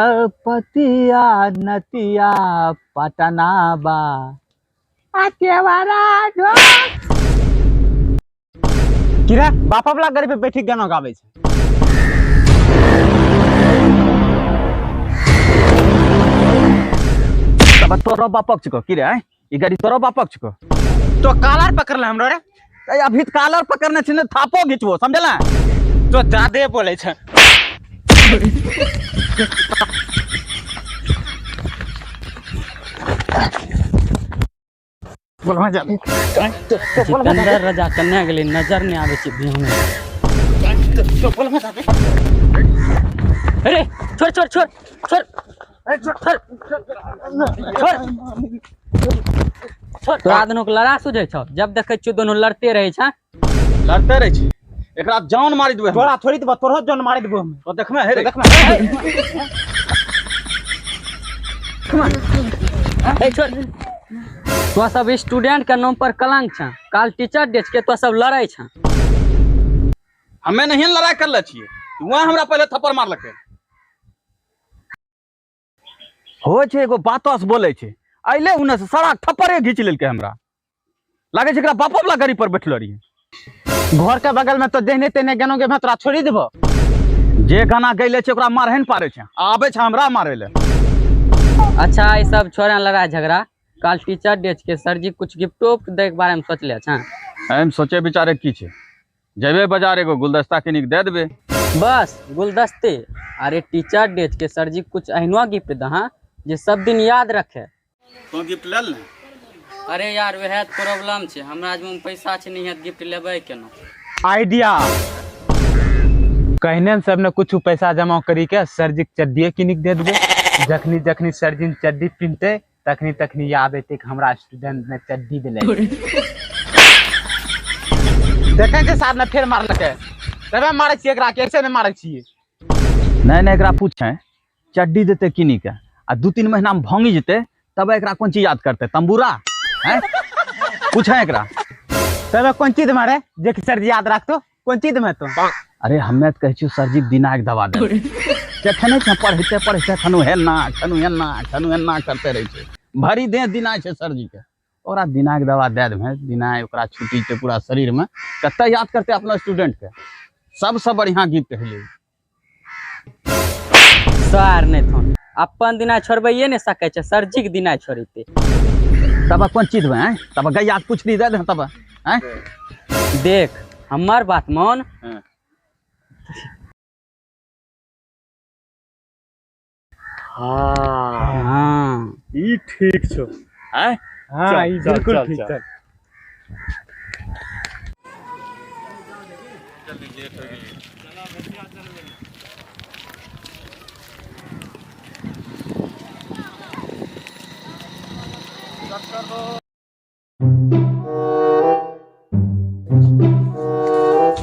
पतिया नतिया पटना बा आ केवारा ढो की रे बापा वाला गाड़ी पे बैठी गाना गाबै छै। तब तोरो बापक छिको की रे आँय? ई गाड़ी तोरो बापक छिको। तो कालर पकड़ले हमरो रे। ए अभी त कालर पकड़ने छी ने थापो घिचबो समझला। तो जादे बोले छै। बोलमा जादे। जितेंद्र राजा कन्या गेलै नजर नहि आबै छै बिहान। अरे छोड़ छोड़ छोड़ छोड़ छोड़ छोड़ छोड़। तोरा दुनू के लड़ा सुझै छौ, जब देखै छियौ दुनू लड़ते रहै छै। लड़ते रहै छै, एकरा जान मारि देबै हम। तोरा थोड़ी देबो, तोरो जान मारि देबो हम। तो देखमे हे रे। देखमे। ए छोड़। तो सब स्टूडेंट के नाम पर कलंक छ, काल टीचर डे के तो सब लड़ै छ। हमे नहीं लड़ाई करले छियै, वहाँ हमरा पहले थप्पड़ मारलकै। होइ छै एगो बातो से बोलै छै, अइले उन्ने से सारा थप्पड़े घीच लेलकै हमरा। लागै छै एकरा बापो वाला गाड़ी पर बैठलो रहियै। घर के बगल में तो जेहने तेहने गाना गेबे तोरा छोड़ी देबो। जे गाना गैले छै ओकरा मारहे ने पारै छै, आबै छै हमरा मारै ले। अच्छा ई सब छोड़ा लड़ाई झगड़ा, काल टीचर डे के सर जी कुछ गिफ्टो दै के बारे में सोचले छ। एम सोचे विचारे की छै, जेबे बाजार एगो गुलदस्ता किनी के दे देबे। बस गुलदस्ते। अरे टीचर डे के सर जी कुछ एहनो गिफ्ट दहा जे सब दिन याद रखे। तो गिफ्ट ले ले। अरे यार वएह तऽ प्रॉब्लम छै, हमरा जमा में पैसा छै नहीं है तऽ गिफ्ट लेबै केना। आइडिया कहने ने सब ने कुछ पैसा जमा करी के सर जी के चड्डिए किनी के दे देबे। जखनी जखनी सर जी ने चड्डी पिन्हते तखनी तखनी याद एते कि हमरा स्टूडेंट ने चड्डी देले। देखे छै सार ने फेर मारलकै, तबे मारै छियै एकरा के, ऐसे नहि मारै छियै। नहीं नहीं एकरा पूछे चड्डी देते किनी के आ 2-3 महीना में भांगी जेते तब एकरा कोन चीज याद करते, तंबूरा हैं पूछे एकरा। तबे कोन चीज मारे जे कि सर जी याद राखतो, कोन चीज में तो। अरे हमे तऽ कहै छियौ सर जी दिनाक दवा दे। देखै नहि छै पढ़िते पढ़िते खनु हेना खनु हेना खनु हेना करते रहै छै, भरि देह दिना छै सर जी के। ओकरा दिनाक दवा दे देबै, दिना ओकरा छुटी छै पूरा शरीर में, कते याद करते अपना स्टूडेंट के। सबसे बढ़िया गिफ्ट हेलै। सर नहि थोन अपन दिना छोड़बैये नहि सकै छै, सर जी के दिना छोड़ेतै। तब कोन चीज देबै, आँय? तब गैया के पुछली दे दे तब, आँय? देख हमर बात मान। हाँ। हाँ। हाँ। ई ठीक छौ। आँय? हाँ, चल, ई चल, बिल्कुल चल, ठीक चल। चल।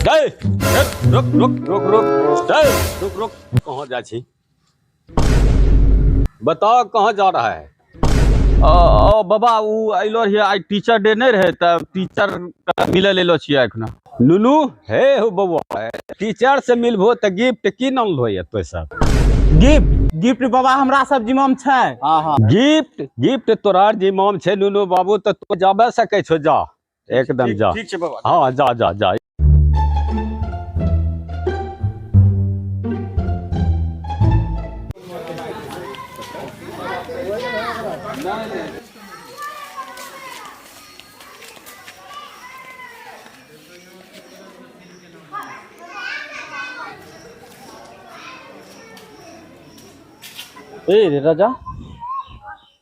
गए, रुक, रुक, रुक, रुक, गए, रुक, रुक, कहाँ जा छी? बताओ कहाँ जा रहा है? ओ बाबा, उ अइलो रहियै, आइ टीचर डे नहीं रहे त टीचर के मिले लेलो छियै एखना। नुनू, हे हो बौआ, टीचर से मिलबो त गिफ्ट की नानलो ये तो सब? गिफ्ट, गिफ्ट बाबा हमरा सब जिम्मा में छै। हाँ, हाँ। गिफ्ट, गिफ्ट तोरा जिम्मा में छै नुनू बाबू, त तू जाबे सकै छो, जा एकदम जा। ठीक छै बाबा। हाँ, जा, जा, जा। ए रे राजा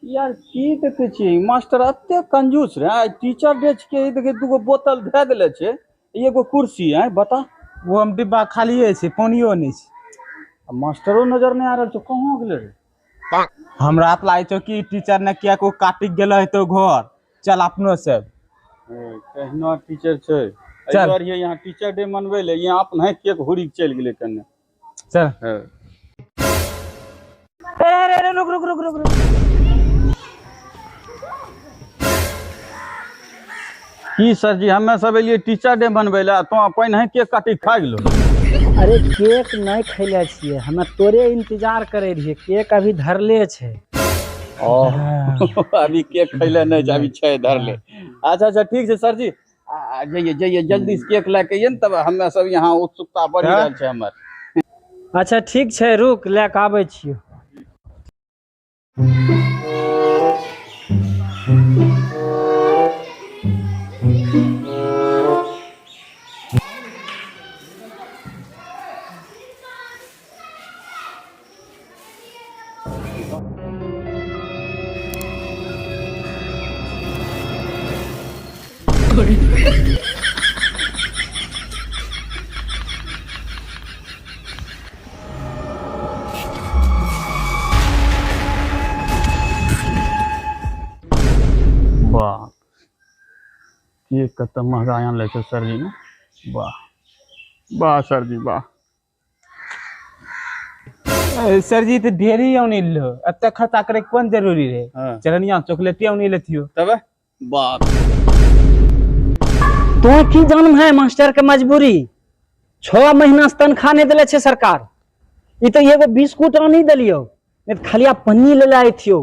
यार, की देखे छी मास्टर एते कंजूस रे, आइ टीचर डे के देखे दूगो बोतल धए देले छै, एगो कुर्सी है, बता। वो हम डिब्बा खालिए छै, पानियो नहीं छै। आ मास्टरो नजर नहीं आ रहल छै, कहाँ गेलै रे? हमरा तऽ लागै छौ कि टीचर ने किया को काटि गेल हेतौ घर। चल अपनो सब। कहिना टीचर छै। चल। एहि बार यहाँ टीचर डे मनबै ले, यहाँ अपने केक हुरी चलि गेलै कन्ने। चल। हाँ। अरे, अरे, रुक, रुक, रुक, रुक, रुक। की सर जी, हमे सब एलियै टीचर डे मनबै ले, तो पहिने केक काटी खा गेलो। अरे केक नहीं खैले छियै, हमे तोरे इंतजार करे रहियै, केक अभी धरले छै। ओ अभी केक खैले नहि छै, अभी छै धरले। अच्छा अच्छा ठीक छै सर जी, आ जइए जइए जल्दी से केक लए के अइए ने, तब हमे सब यहाँ उत्सुकता बढ़ि रहल छै हमर। अच्छा ठीक छै, रुक लए के आबै छियौ। वाह, केक कते महंगा आनले छै सर जी ने। वाह वाह सर जी वाह। सर जी तऽ ढेरी औनी लो, एते खर्चा करे के कोन जरूरी रहे? हाँ। चलनिया चॉकलेटे औनी लेथियो। तब बाप तू की जानम है मास्टर के मजबूरी? 6 महीना से तनख्वाह नहीं दिले छे सरकार, ई तो एगो बिस्कुट आनी देलियो, नहीं तो खाली पन्नी ले आए थियो।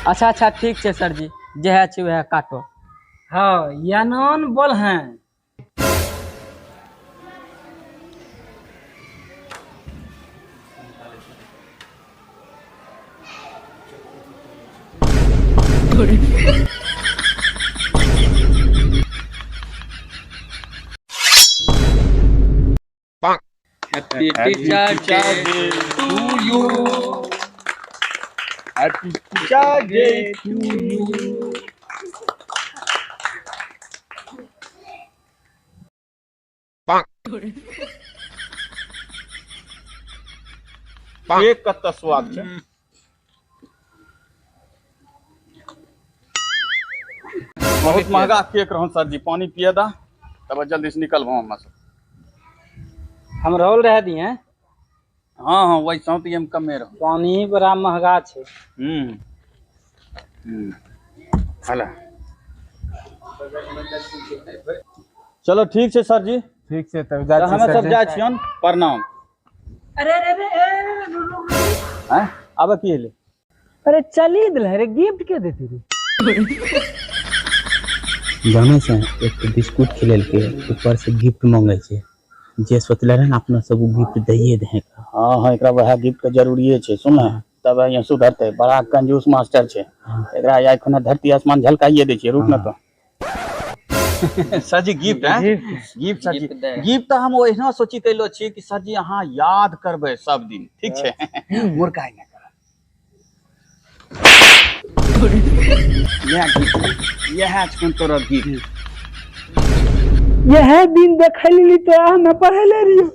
अच्छा अच्छा ठीक छै सर जी, जे है छै वएह काटो। हाँ यानन बोल हैं। Happy teacher day to you. Happy teacher day to you. Cake कते स्वाद छै। बहुत महंगा केक रहौ सर जी, पानी पिए दा तब जल्दी से निकलबो हम सब। हम रोल रह दिए। हाँ हाँ वैसा तो ये कमे रहो, पानी बड़ा महंगा छै। हला चलो ठीक छै सर जी। ठीक छै तब जा तऽ हमे सब जाइ छियन, प्रणाम। अरे अरे अरे हैं आब की एलै? अरे चली दिल रे, गिफ्ट के देती रे? जाने से एक तो बिस्कुट खिलेलके, ऊपर से गिफ्ट मांगे छै, जे सोचले रहे ना अपना सब गिफ्ट दैये दे। हाँ हाँ एकरा वएह गिफ्ट के जरूरिये छै, सुन ना तब यहाँ सुधरते। बड़ा कंजूस मास्टर छै, एकरा आइ खुना धरती आसमान झलकाइए दै छै। रुक ना तो सर जी गिफ्ट है, गिफ्ट सर जी गिफ्ट तो हम ओहिना सोची कैलो छी कि सर जी अहाँ याद करबै सब दिन, ठीक छै? मुर्काइ नहि करब। इएह छौ तोरा गिफ्ट। यह दिन देखै लेली तो हम पढ़ै ले रहियो,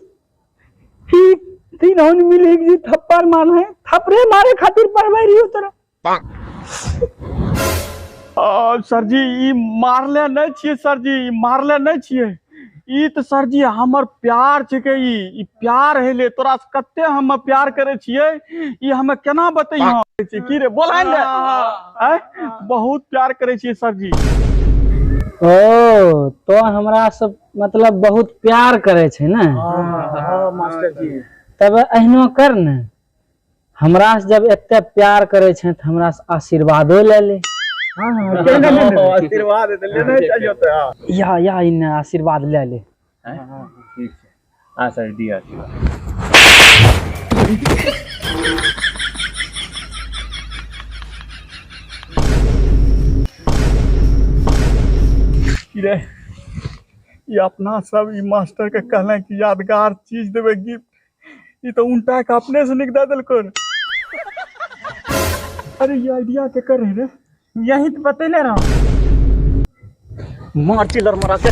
ठीक तीन हन मिले जी थप्पड़ मारले, थप्पड़े मारे खातिर पढ़बै रहियो तोरा। सर जी ई मारले नहीं छियै सर जी, ई मारले नहीं छियै, ई तो सर जी हमर प्यार छिकै, ई प्यार हेले तोरा से कते हम प्यार करे छियै, ई हमे केना बतैयौ की रे बोलाइन रे। बहुत प्यार करे छियै सर जी। ओ तो हमरा सब मतलब बहुत प्यार करे छै ने? हाँ, मास्टर जी। तब एहनो कर ने, हमरा से जब एते प्यार करे छै त हमरा से आशीर्वादो ले ले। आशीर्वाद लेने चाहिए तो। या या इन्ने आशीर्वाद ले ले। ठीक छै, हाँ सर दिया आशीर्वाद। रे ये अपना सब ई मास्टर के कहले कि यादगार चीज देबे गिफ्ट, ई तो उल्टा के अपने से निक दे देलको। अरे ये आइडिया के कर रे? यही तो बतैले रहो। मार चिल्लर मरा के।